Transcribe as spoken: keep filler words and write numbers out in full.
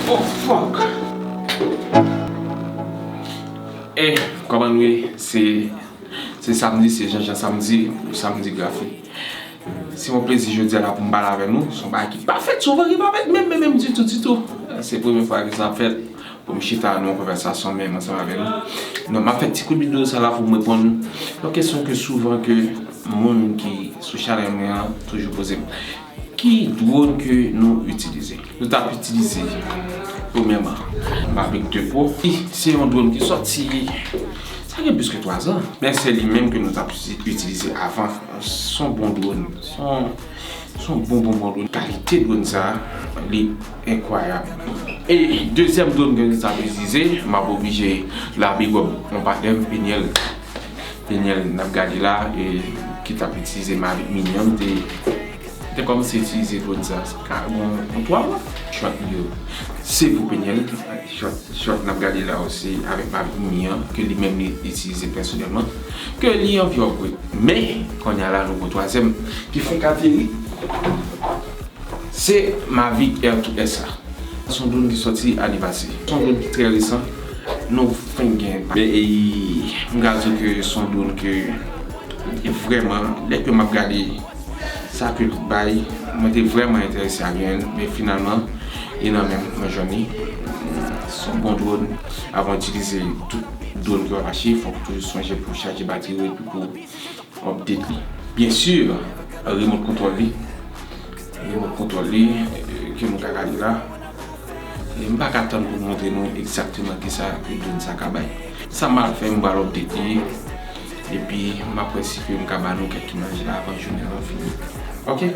Oh, fuck! Eh, kòman nou ye? Se, se samdi, se Janjan samdi, ou samdi grafi. Se yon plezi jodi a la pou m pale avè nou. Se yon bagay ki pa fèt souvan, ki pa fèt menm, menm, menm ditou, ditou. Se premye fwa ke sa fèt pou m chita nan yon konvèsasyon menm ansanm avè nou. Non, m ap fè ti kout videyo sa la pou m reponn yon kesyon ke souvan ke moun ki sou chanèl mwen an toujou poze m. Ki dwòn ke nou itilize? Nou t ap itilize, premyèman, Mavic de Pro. Li, se yon dwòn ki sòti, sa gen plis ke twa zan. Men se li menm ke nou t ap itilize avan. Se yon bon dwòn. Se yon, se yon bon, bon, bon dwòn. Kalite dwòn sa, li enkwayab. E dezyèm dwòn ke nou t ap itilize, m ap oblije la big up yon patnè m, Peniel. Peniel n ap gade la, e, ki t ap itilize Mavic Mini an, m te, m te kòmanse itilize dwòn sa, sa ka gen yon twa mwa. Shot li yo, se pou Peniel. Shot, shot n ap gade la yo, se avèk Mavic Mini an, ke li menm li itilize pèsonèlman, ke li anvi upgrade. Men, kounye a la, nou gon twazyèm ki fenk ateri. Se Mavic Air two S la. Se yon dwòn ki sòti ane pase. Se yon dwòn ki trè resan. Nou fenk gen. Men, e, m ka di ke se yon dwòn ke li te vrèman, lè ke m ap gade sa ke l bay, mwen te vrèman enterese a gen l, men finalman, e nan men mwen jwenn li. Se yon bon dwòn. Avan w itilize tout dwòn ke w ap achte, fòk ou toujou sonje pou chaje batri yo epi pou update li. Byen si, remote kontwòl li. Remote kontwòl li, e, ke nou ka gade la. E m pa ka tann pou m montre nou egzakteman kisa ke dwòn sa ka bay. Sa m pral fè, m pral update li. Epi, m ap wè si ke m ka ba nou kèk imaj la avan jounen an fini. Ok?